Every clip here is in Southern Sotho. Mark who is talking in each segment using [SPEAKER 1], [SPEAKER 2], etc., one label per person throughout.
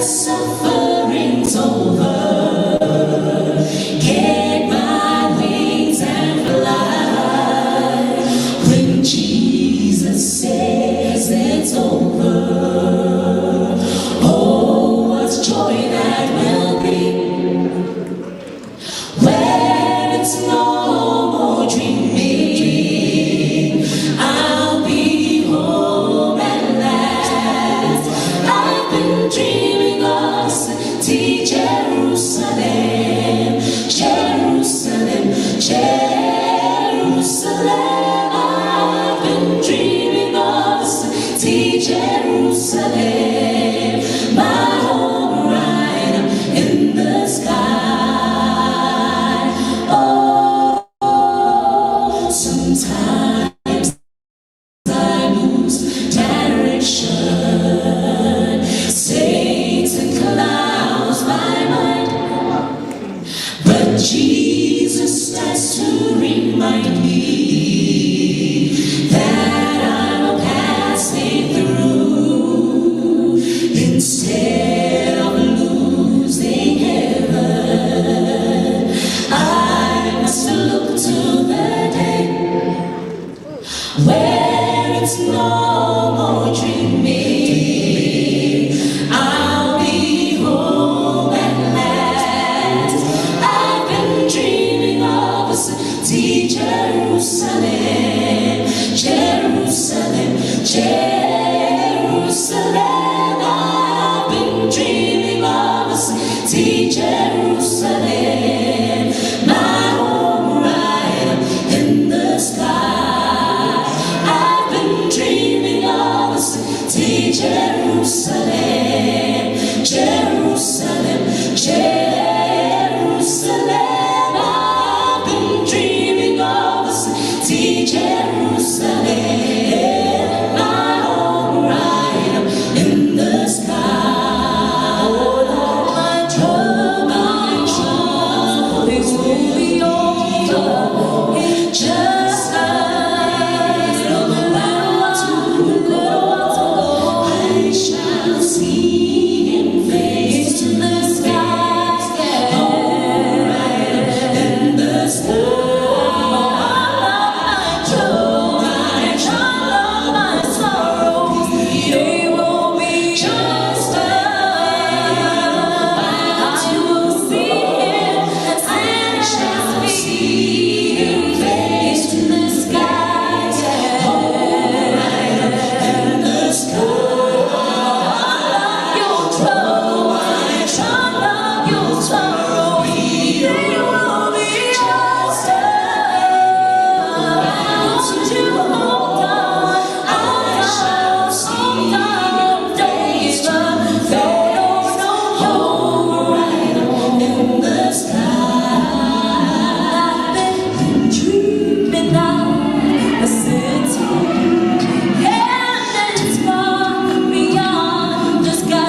[SPEAKER 1] Suffering's over, get my wings and fly. When Jesus says it's over, oh, what joy that will be. When it's no more dreaming, I'll be home at last. I've been dreaming of city Jerusalem, Jerusalem, Jerusalem. I've been dreaming of city Jerusalem, my home right up in the sky. Oh, sometimes I lose direction. Satan clouds my mind, but Jesus starts to remind me that I'm passing through. Instead of losing heaven, I must look to the day where it's no more dreaming. I'll be home at last. I've been dreaming of a city, Jerusalem, Jerusalem, Jerusalem. I've been dreaming of a city, Jerusalem, my home right up in the sky. I've been dreaming of a city, Jerusalem, Jerusalem, Jerusalem. I've been dreaming of a city, Jerusalem, my home right up in the sky. Oh, my trouble is really over. Just a little while to go. I shall see him face to face. Oh, right up in the sky. My trouble, my sorrows, they will be just a little while to see him. I shall see him face to the skies. Oh, right up in the sky. Your trouble, my trouble, your sorrow, they will be just a little while to hold on. I shall see him face to face. Oh, right up in the sky. I've been dreaming of a city, and it's far beyond the sky.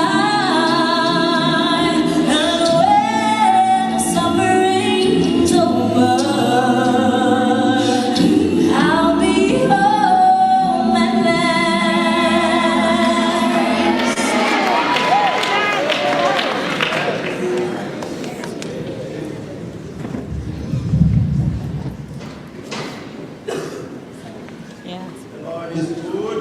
[SPEAKER 1] And when the suffering's over, I'll be home at last.
[SPEAKER 2] Yeah.
[SPEAKER 3] The Lord is good.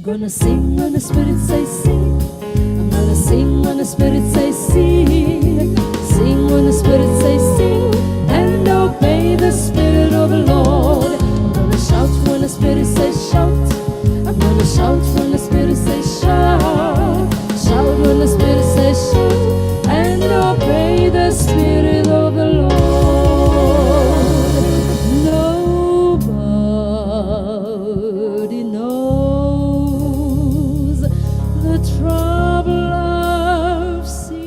[SPEAKER 1] Gonna sing when the Spirit says sing. I'm gonna sing when the Spirit says sing. Sing when the Spirit says sing, and obey the Spirit of the Lord. I'm gonna shout when the Spirit says shout. I'm gonna shout when the Spirit says shout. Shout when the Spirit says shout, and obey the Spirit of the Lord. Nobody knows the trouble I've seen.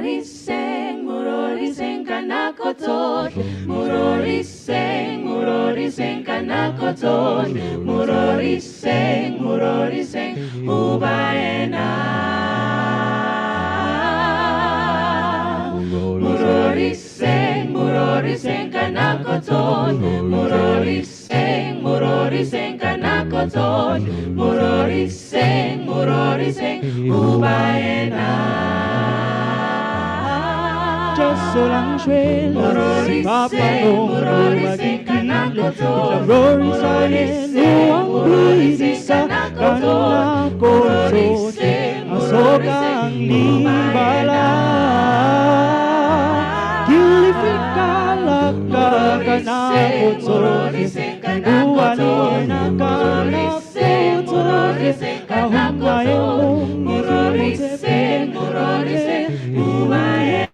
[SPEAKER 1] Muroriseng, muroriseng ka nako tsohle. Muroriseng, muroriseng ka nako tsohle. Muroriseng, muroriseng ho baena. Muroriseng, muroriseng ka nako tsohle. Muroriseng, muroriseng ka nako tsohle. Muroriseng, muroriseng ho baena.
[SPEAKER 2] Jesu la ngishwela
[SPEAKER 1] Muroriseng, muroriseng ka nako tsohle.
[SPEAKER 2] Rorisa yena wangiphilisa
[SPEAKER 1] Muroriseng ka nako
[SPEAKER 2] ka
[SPEAKER 1] tsohle.
[SPEAKER 2] nako tsohle
[SPEAKER 1] Muroriseng,
[SPEAKER 2] asoka
[SPEAKER 1] muroriseng ho
[SPEAKER 2] ngilibala
[SPEAKER 1] baena.
[SPEAKER 2] Ngilifika la ka ka nako
[SPEAKER 1] Muroriseng,
[SPEAKER 2] tsohle
[SPEAKER 1] muroriseng ka nako
[SPEAKER 2] Bua le
[SPEAKER 1] tsohle.
[SPEAKER 2] yena ka nako
[SPEAKER 1] Muroriseng,
[SPEAKER 2] tsohle
[SPEAKER 1] muroriseng ka
[SPEAKER 2] Ha ho
[SPEAKER 1] nako
[SPEAKER 2] na e
[SPEAKER 1] tsohle.
[SPEAKER 2] mong e ke mo
[SPEAKER 1] Muroriseng,
[SPEAKER 2] tshepileng
[SPEAKER 1] muroriseng ho baena.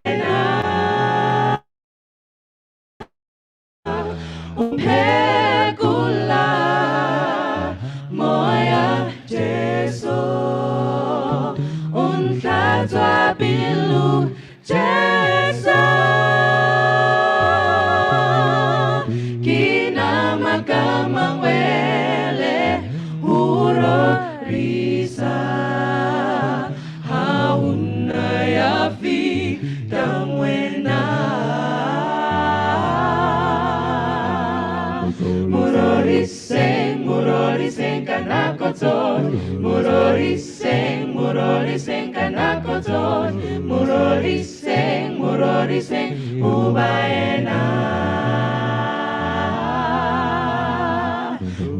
[SPEAKER 1] Umphekola moya Jesu, o ntlatswa pelo Jesu. Ke nama ka mangwele ho rorisa, ha ho na ya fetang wena. Muroriseng, muroriseng ka nako tsohle. Muroriseng, muroriseng ka nako tsohle. Muroriseng, muroriseng ho baena.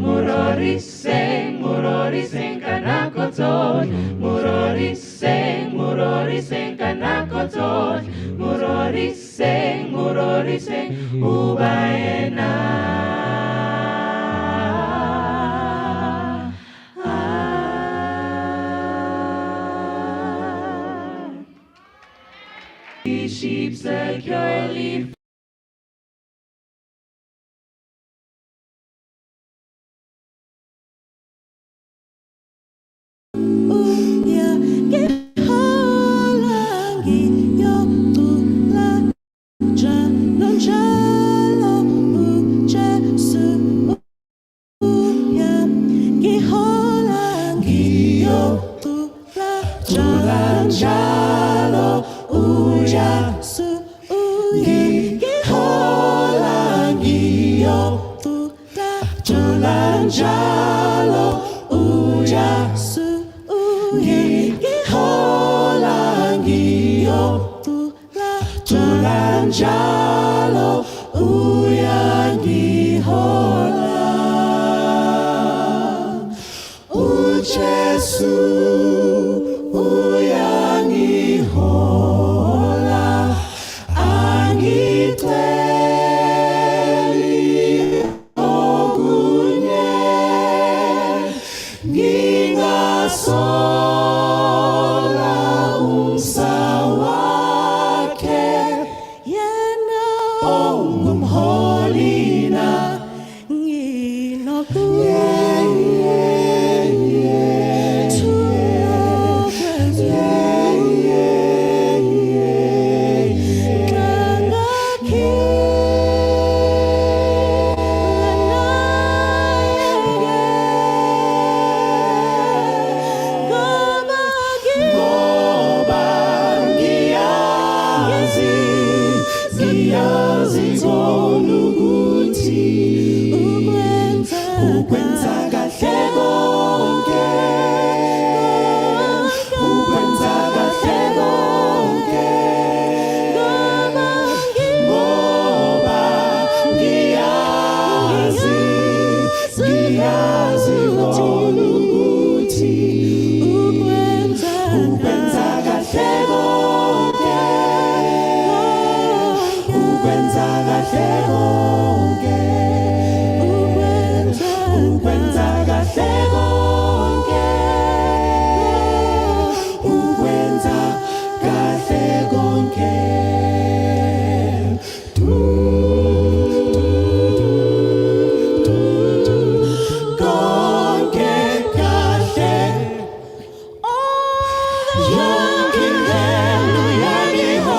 [SPEAKER 1] Muroriseng, muroriseng ka nako tsohle. Muroriseng, muroriseng ka nako tsohle. Muroriseng, muroriseng ho baena. Sheep securely
[SPEAKER 4] Uya ngihola ngiyocula njalo njalo uJesu uya ngihola ngiyocula njalo njalo uJesu uya ngihola ngiyocula njalo njalo uJesu uya ngihola ngiyocula njalo njalo uyangihola uJesu uyangihola angiceli okunye ngingasola umsa wakhe yena ongumholina Ngoba ngiyazi, ngiyazi khona ukuthi ukwenza kahle konke, ukwenza kahle konke. Ngoba ngiyazi, ngiyazi khona ukuthi ukwenza kahle konke, ukwenza kahle konke, ukwenza kahle konke, ukwenza kahle konke. Du, du, du, du, konke kahle. Yonke indlela uyangihola.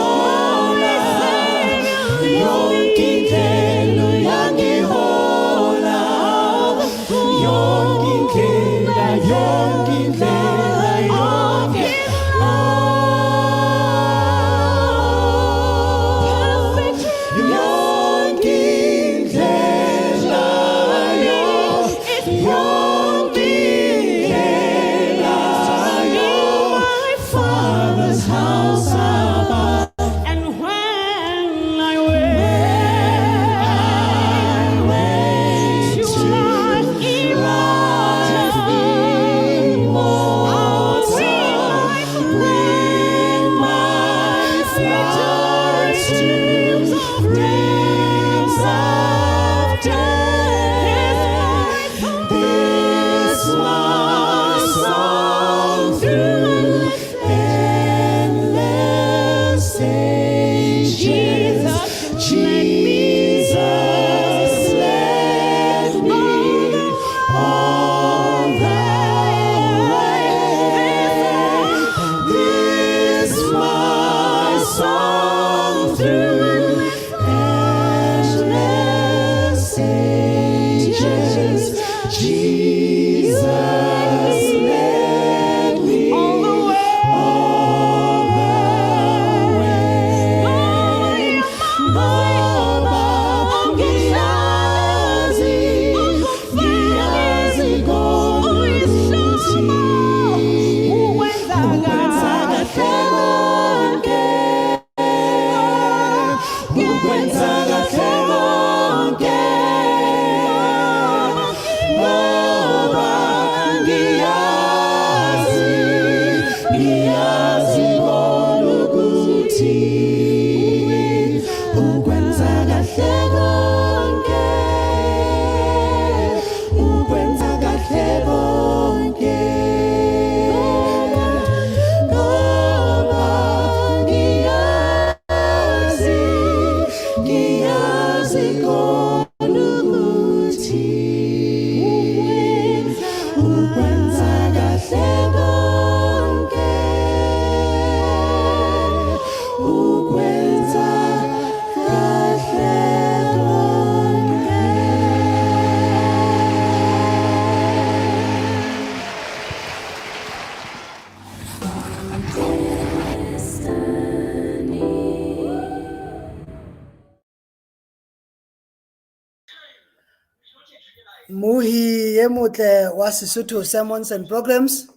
[SPEAKER 5] Mmohi e motle wa Sesotho Sermons and Programs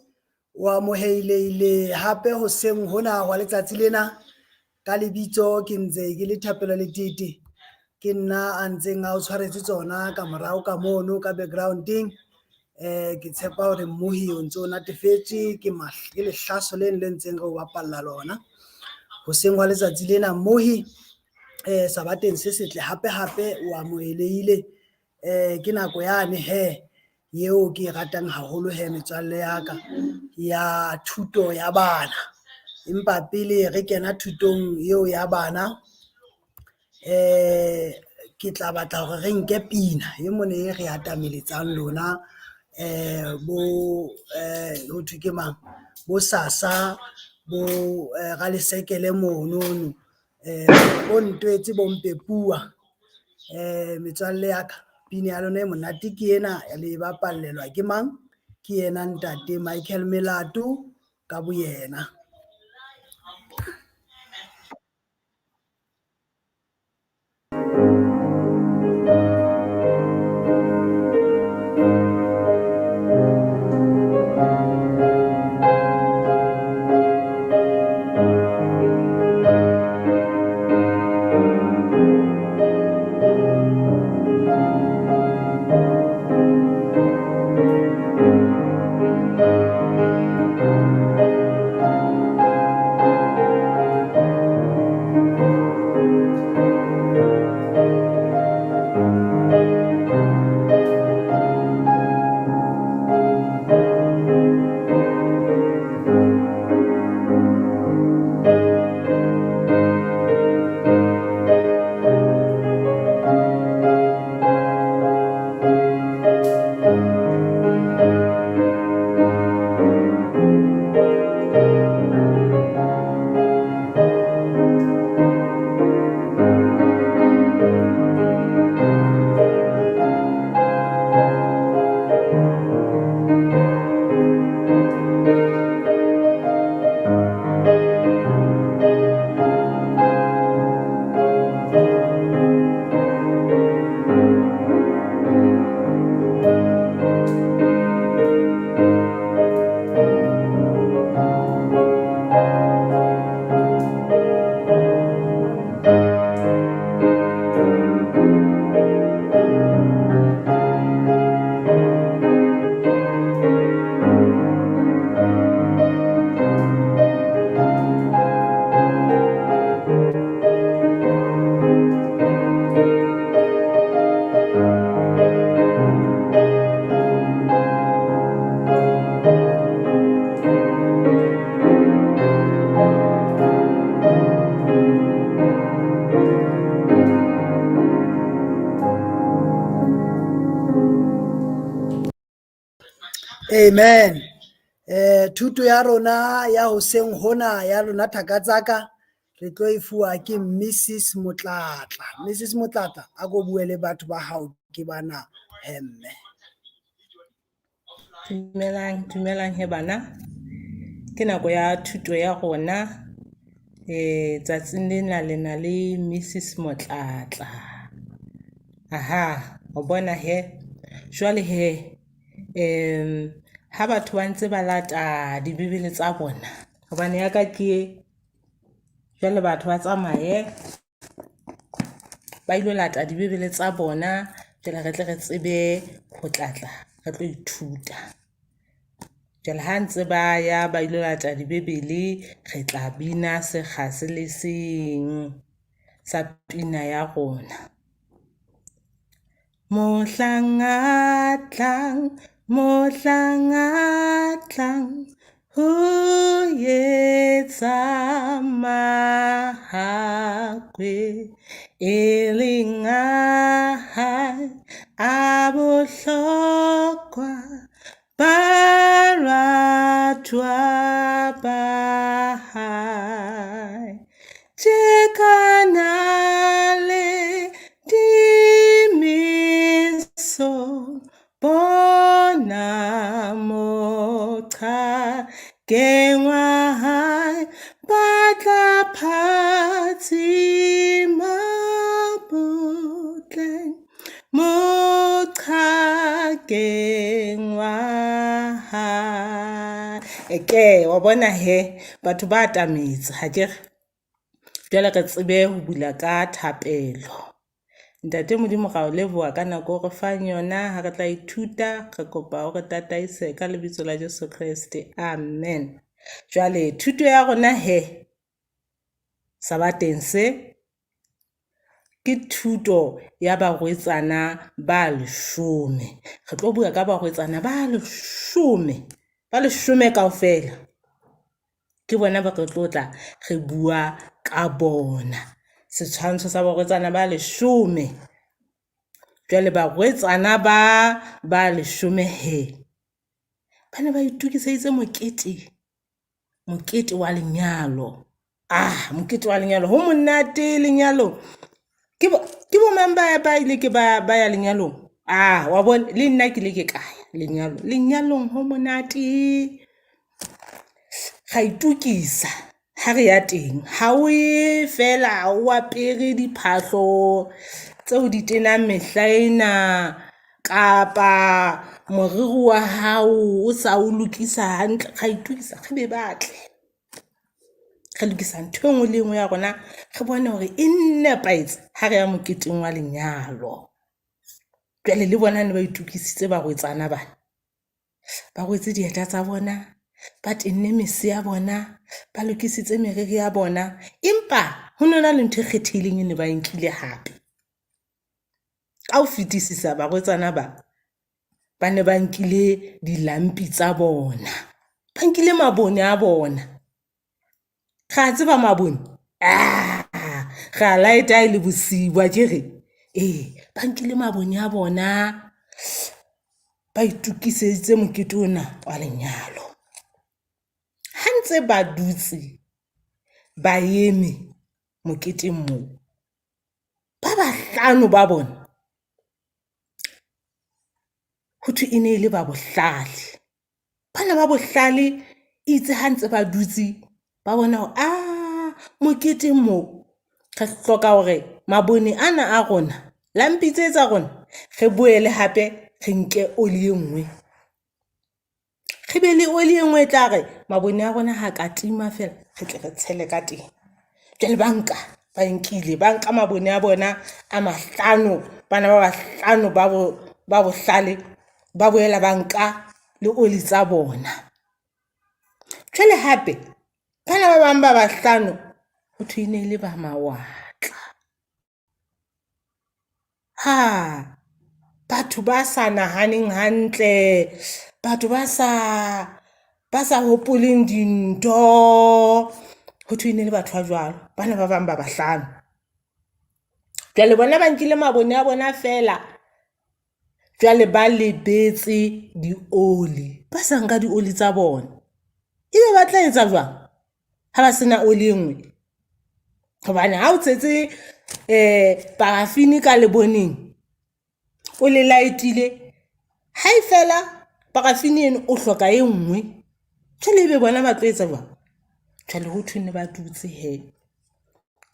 [SPEAKER 5] o amohelehile hape hoseng hona hwa letsatsi lena. Ka lebitso ke ntse ke le Thapelo Letete, ke nna a ntseng a o tshwaretse tsona ka morao ka mono ka background-eng. Ke tshepa hore mmohi o ntso natefetswe ke ke lehlaso leno le ntseng re o bapalla lona. Hoseng hwa letsatsi lena mmohi sabateng se setle hape hape o amohelehile. Ke nako yane hee eo ke e ratang haholo hee metswalle ya ka ya thuto ya bana. Empa pele re kena thutong eo ya bana, ke tla batla hore re nke pina e mona e re atameletsang lona bo ho thwe ke mang, bo Sasa bo Ralesekele monono bo Ntwetse bo Mpepuwa. Metswalle ya ka pina ya lona e monate ke ena le e bapallelwa ke mang? Ke yena ntate Michael Melato ka bo yena. Amen. Thuto ya rona ya hoseng hona ya lona thaka tsaka re tlo e fuwa ke Mrs Motlatla. Mrs Motlatla a ko bue le batho ba hao ke bana hemme.
[SPEAKER 6] Dumelang, dumelang he bana. Ke nako ya thuto ya rona. Tsatsing lena le na le Mrs Motlatla. Aha, o bona he. Jwale he ha batho ba ntse ba lata dibibele tsa bona, hobane ya ka ke e, jwale batho ba tsamaye ba ilo lata dibibele tsa bona, jwale re tle re tsebe ho tlatla re tlo ithuta. Jwale ha ntse ba ya ba ilo lata dibibele, re tla bina sekga se le seng sa pina ya rona. Mohlang a tlang, mohlang a tlang ho etsa mahakwe e leng a hae a bohlokwa baratwa ba hae. Tjekana le dimiso bona motjha kengwa hae ba tla phatsima butle motjha Mohlakeng wa hae. Eke wa bona he batho ba atametse ha ke re jwale re tsebe ho bula ka thapelo. Ntate Modimo ra o leboha ka nako o re fang yona ha re tla ithuta re kopa o re tataise ka lebitso la Jesu Kreste amen. Jwale thuto ya rona he sabateng se ke thuto ya barwetsana ba leshome. Re tlo bua ka barwetsana ba leshome, ba leshome kaofela. Ke bona ba re tlo tla re bua ka bona. Setshwantsho sa barwetsana ba leshome. Jwale barwetsana ba ba leshome he, ba ne ba itokiseditse mokete, mokete wa lenyalo. Ah, mokete wa lenyalo ho monate lenyalong. Ke bo ke bo mang ba ba ile ke ba ba ya lenyalong? Ah, wa bona le nna ke ile ke ka ya lenyalong. Lenyalong ho monate. Ra itokisa ha re ya teng. Ha o ye feela o apere diphahlo tseo di tenang mehla ena kapa moriri wa hao o sa o lokisa hantle. Ra itokisa re be batle. Re lokisa ntho e nngwe le e nngwe ya rona re bone hore e nepahetse ha re ya moketeng wa lenyalo. Jwale le bona ne ba itokisitse barwetsana bana. Ba rwetse dieta tsa bona, ba tenne mese ya bona, ba lokisitse meriri ya bona. Empa ho no na le ntho e kgethehileng e ne ba e nkile hape. Ka ho fetisisa barwetsana ba, ba ne ba nkile dilampi tsa bona. Ba nkile mabone a bona. Re a tseba mabone? Ah, re a light-a e le bosiu akere? Ee, ba nkile mabone a bona, ba itokiseditse mokete ona wa lenyalo. Ha ntse ba dutse ba eme moketeng moo, ba bahlano ba bona ho thwe e ne e le ba bohlale. Bana ba bohlale itse ha ntse ba dutse ba bona hore ah moketeng moo re hloka hore mabone ana a rona, lampi tse tsa rona re boele hape re nke oli e nngwe. Re be le oli e nngwe e tla re mabone a rona ha ka tima feela re tle re tshele ka teng. Jwale ba nka ba nkile ba nka mabone a bona a mahlano, bana ba bahlano ba bo ba bohlale ba boela ba nka le oli tsa bona. Jwale hape bana ba bang ba bahlano ho thwe e ne e le ba mawatla. Ha batho ba sa nahaneng hantle, batho ba sa ba sa hopoleng dintho. Ho thwe e ne le batho ba jwalo, bana ba bang ba bahlano. Jwale bona ba nkile mabone a bona feela, jwale ba lebetse dioli, ba sa nka dioli tsa bona. Ebe ba tla etsa jwang ha ba sena oli e nngwe? Hobane ha o tshetse paraffin ka leboneng, o le light-ile, ha e fela paraffin eno o hloka e nngwe. Jwale ebe bona ba tlo etsa jwang? Jwale ho thwe ne ba dutse hee,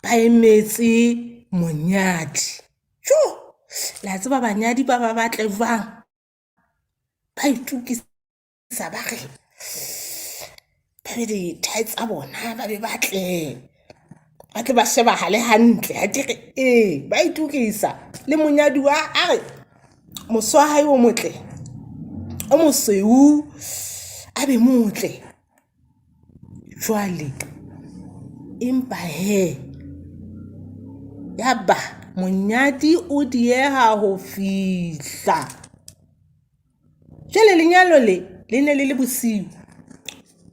[SPEAKER 6] ba emetse monyadi. Tjo! Le a tseba banyadi ba ba batle jwang? Ba itokisa ba re ba be di-tie tsa bona ba be batle, ba tle ba shebahale hantle akere. Ee, ba itokisa le monyaduwa a re mose wa hae o motle, o mosweu a be motle. Jwale empa hee ya ba monyadi o dieha ho fihla. Jwale lenyalo le le ne le le bosiu,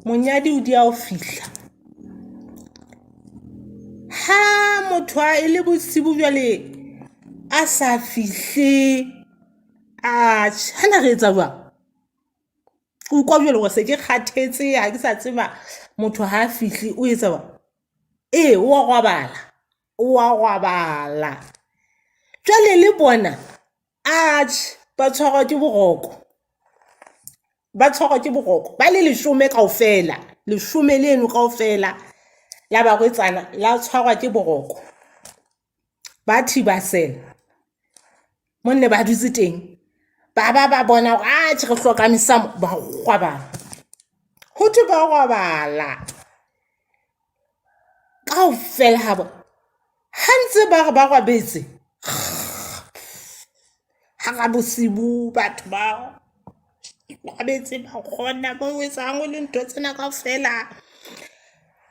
[SPEAKER 6] monyadi o dieha ho fihla. Ha motho a e le bosiu jwale a sa fihle, atjhe hana re etsa jwang? Ke utlwa jwale hore se ke kgathetse ha ke sa tseba motho ha a fihle o etsa jwang? Ee, o wa robala, o wa robala. Jwale le bona atjhe ba tshwarwa ke boroko, ba tshwarwa ke boroko ba le leshome kaofela, leshome leno kaofela la barwetsana la tshwarwa ke boroko. Ba thibasela mo nne ba dutse teng. Ba ba ba bona hore atjhe re hloka mesamo, ba robala. Ho thwe ba robala kaofela ha bona. Ha ntse ba re ba robetse, hara bosibu batho ba robetse ba kgona ba o etsang le ntho tsena kaofela.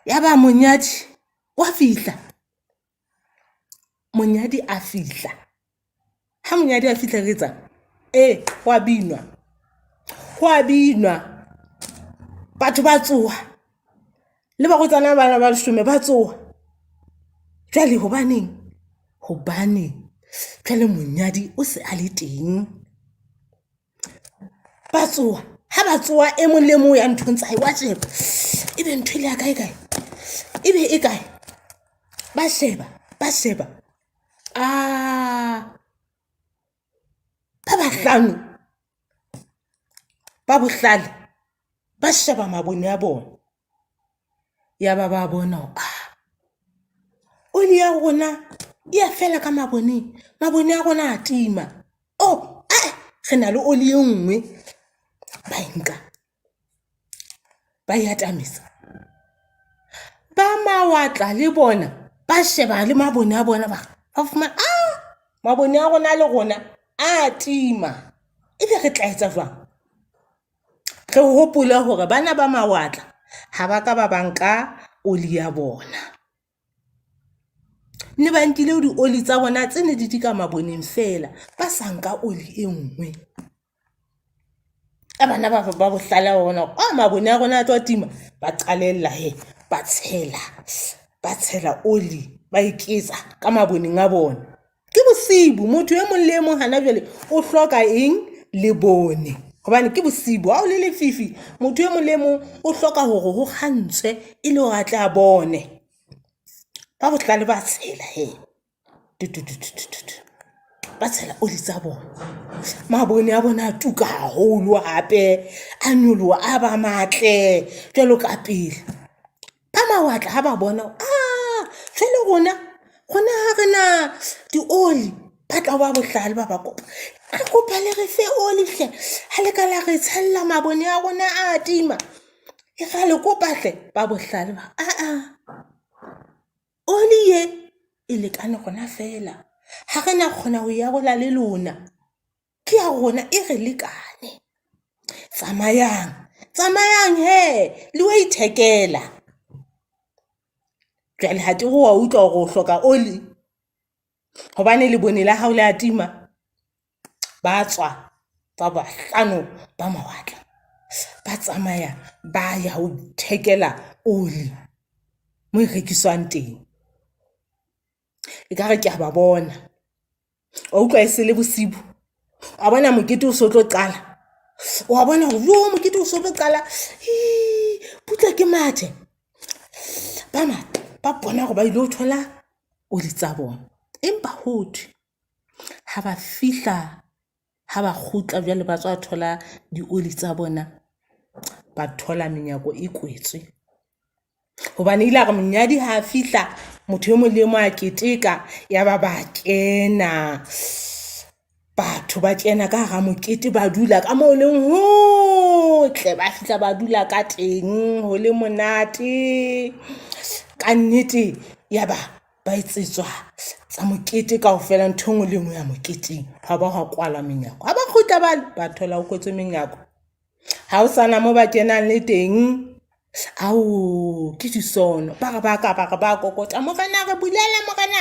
[SPEAKER 6] Ya ba monyadi wa fihla, monyadi a fihla. Ha monyadi a fihla re etsang? Ee, ho a binwa, ho a binwa. Batho ba tsoha le barwetsana bana ba leshome ba tsoha. Jwale hobaneng? Hobane jwale monyadi o se a le teng. Ba tsoha, ha ba tsoha e mong le mong o ya nthong tsa hae wa sheba, ebe ntho e le ya kae kae? Ebe e kae? Ba sheba, ba sheba. Ah, ba bahlano ba bohlale ba sheba mabone a bona. Ya ba ba bona hore ah, oli ya rona e ya fela ka maboneng, mabone a rona a tima. Oh, eh, re na le oli e nngwe. Ba e nka, ba e atametsa. Ba mawatla le bona ba sheba le mabone a bona ba ba fumana ah, mabone a rona le rona a tima. Ebe re tla etsa jwang? Re hopole hore bana ba mawatla ha ba ka ba ba nka oli ya bona. Ne ba nkile dioli tsa bona tse ne di di ka maboneng feela, ba sa nka oli e nngwe. A bana ba ba bohlale ba bona hore ah mabone a rona a tlo tima, ba qalella hee ba tshela, ba tshela oli ba eketsa ka maboneng a bona. Ke bosibu motho e mong le e mong hana jwale o hloka eng? Lebone. Hobane ke bosibu ha o le lefifi motho e mong le e mong o hloka hore ho kgantshwe e le hore a tle a bone. Ba bohlale ba tshela hee ba tshela oli tsa bona. Mabone a bona a tuka haholo hape a nyoloha a ba matle jwalo ka pele. Ba mawatla ha ba bona ah jwale rona rona ha re na dioli ba tla ba bohlale ba ba kopa re kopa le re fe oli hle ha le ka la re tshella mabone a rona a tima e ra le kopa hle ba bohlale ba aa oli ye e lekane rona fela ha re na kgona ho e arola le lona ke ya rona e re lekane tsamayang tsamayang he le o ithekela jwale ha ke re wa utlwa hore o hloka oli hobane lebone la hao le a tima ba tswa ba bahlano ba mawatla ba tsamaya ba ya ho ithekela oli mo e rekiswang teng ekare ke a ba bona wa utlwa e se le bosibu wa bona mokete o so tlo qala wa bona hore jo mokete o so tlo qala putla ke mathe ba matha ba bona hore ba ile ho thola oli tsa bona empa ho thwe ha ba fihla ha ba kgutla jwale ba tswa thola dioli tsa bona ba thola menyako e kwetswe hobane ile a re monyadi ha a fihla motho e mong le e mong a keteka ya ba ba kena batho ba kena ka hara mokete ba dula ka moo leng hotle ba fihla ba dula ka teng ho le monate ka nnete ya ba ba etsetswa tsa mokete kaofela ntho e nngwe le e nngwe ya moketeng ha ba hwa kwalwa menyako ha ba kgutla bale ba thola ho kwetswe menyako ha o sana mo ba kenang le teng ao ke disono ba re ba ka ba re ba kokota morena re bulele morena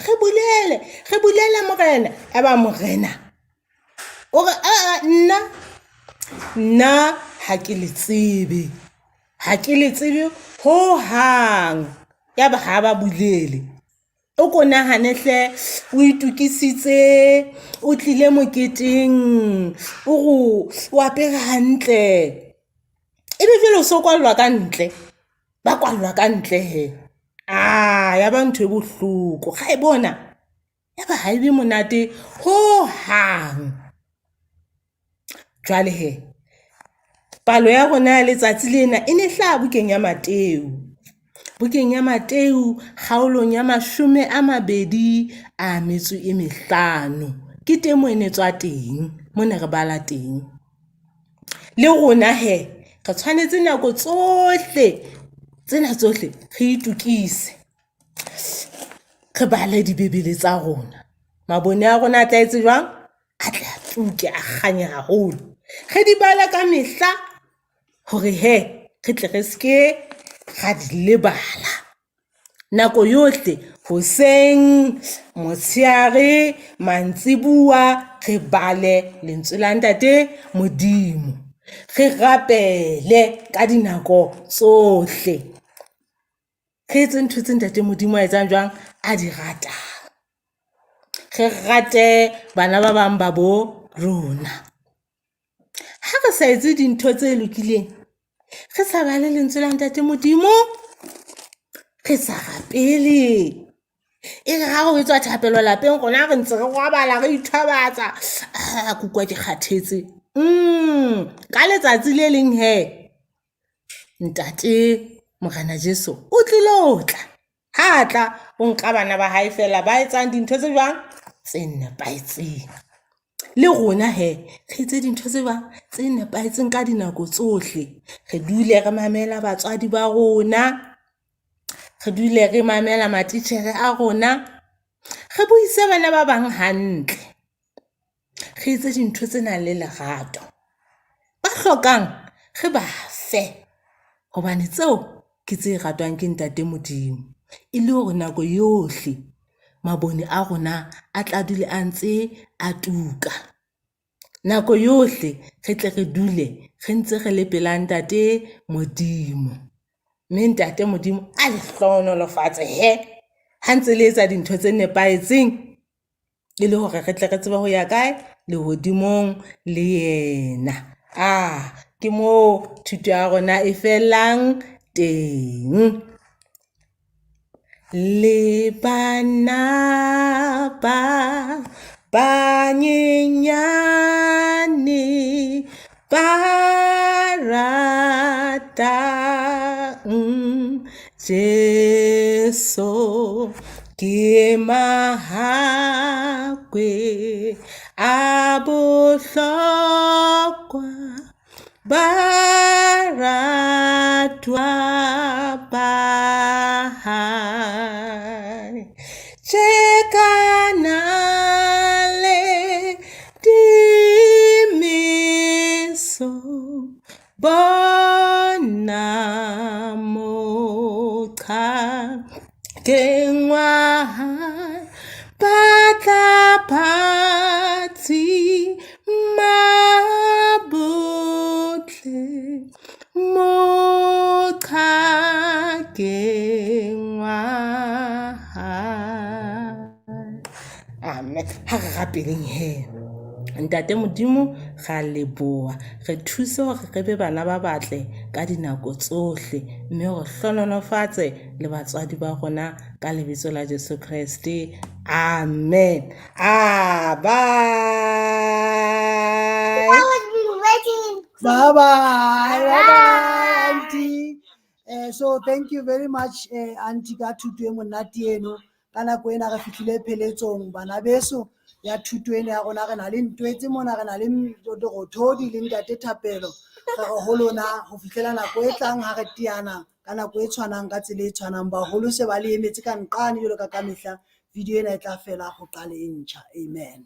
[SPEAKER 6] re bulele re bulele morena ya ba morena o re aa nna nna ha ke le tsebe ha ke le tsebe ho hang ya ba ha ba bulele o ko nahane hle o itokisitse o tlile moketeng o re o apere hantle ebe jwale o so kwallwa ka ntle ba kwallwa ka ntle he a ya ba ntho e bohloko ga e bona ya ba ha e be monate ho hang jwale he palo ya rona ya letsatsi lena e ne hlaha bukeng ya Mateu bukeng ya Mateu kgaolong ya 25. Ke teng moo e ne tswa teng, mo ne re bala teng. Le rona he, re tshwanetse nako tsohle, tsena tsohle re itukise. Re bale dibebele tsa rona. Mabone a rona a tla etse jwang? A tle a tuke, a kganye haholo. Re di bale ka mehla hore he re tle re seke ra di lebala. Nako yohle hoseng, motshehare, mantsibuwa re bale lentswe la Ntate Modimo. Re rapele ka dinako tsohle. Re etse ntho tse Ntate Modimo a etsang jwang? A di ratang. Re rate bana ba bang ba bo rona. Ha re sa etse dintho tse lokileng, re sa bale lentswe la Ntate Modimo, re sa rapele. E re ha ho etswa thapelo lapeng rona re ntse re robala re ithobatsa, ah ke utlwa ke kgathetse. Ka letsatsi le leng hee, Ntate Morena Jesu o tlilo tla. Ha a tla, o nka bana ba hae feela ba etsang dintho tse jwang? Tse nepahetseng. Le rona he, re etse dintho tse jwang? Tse nepahetseng ka dinako tsohle. Re dule re mamela batswadi ba rona, re dule re mamela matitjhere a rona, re buise bana ba bang hantle. Re etse dintho tse nang le lerato. Ba hlokang re ba fe hobane tseo ke tse ratwang ke Ntate Modimo. E le hore nako yohle mabone a rona a tla dule a ntse a tuka. Nako yohle re tle re dule re ntse re le pela Ntate Modimo. Mme Ntate Modimo a le hlohonolofatse he ha ntse le etsa dintho tse nepahetseng e le hore re tle re tsebe ho ya kae? Lehodimong le yena. Ah, ke moo thuto ya rona e fellang teng. Le bana ba banyenyane ba ratang Jesu ke mahakwe a bohlokwa ba ratwa ba hae. Tjekana le timeso bona mocha kengwa hae ba tla phatsima botle mocha kengwa hae. Amen. Ha re rapeleng he. Ntate Modimo, ra leboha. Re thuse hore re be bana ba batle ka dinako tsohle mme re hlohonolofatse le batswadi ba rona ka lebitso la Jesu Kreste. Amen. Ah, bye.
[SPEAKER 5] Bye bye. Bye bye, auntie. So thank you very much, auntie, ka thuto e monate eno. Ka nako ena re fihlile pheletsong bana beso ya thuto ena ya rona. Re na le Ntwetse mona, re na le Rothodi le Ntate Thapelo. Re re ho lona ho fihlela nako e tlang ha re teana ka nako e tshwanang ka tsela e tshwanang. Baholo se ba le emetse ka nqane jwalo ka kamehla. Video ena e tla fela ho qale e ntjha. Amen.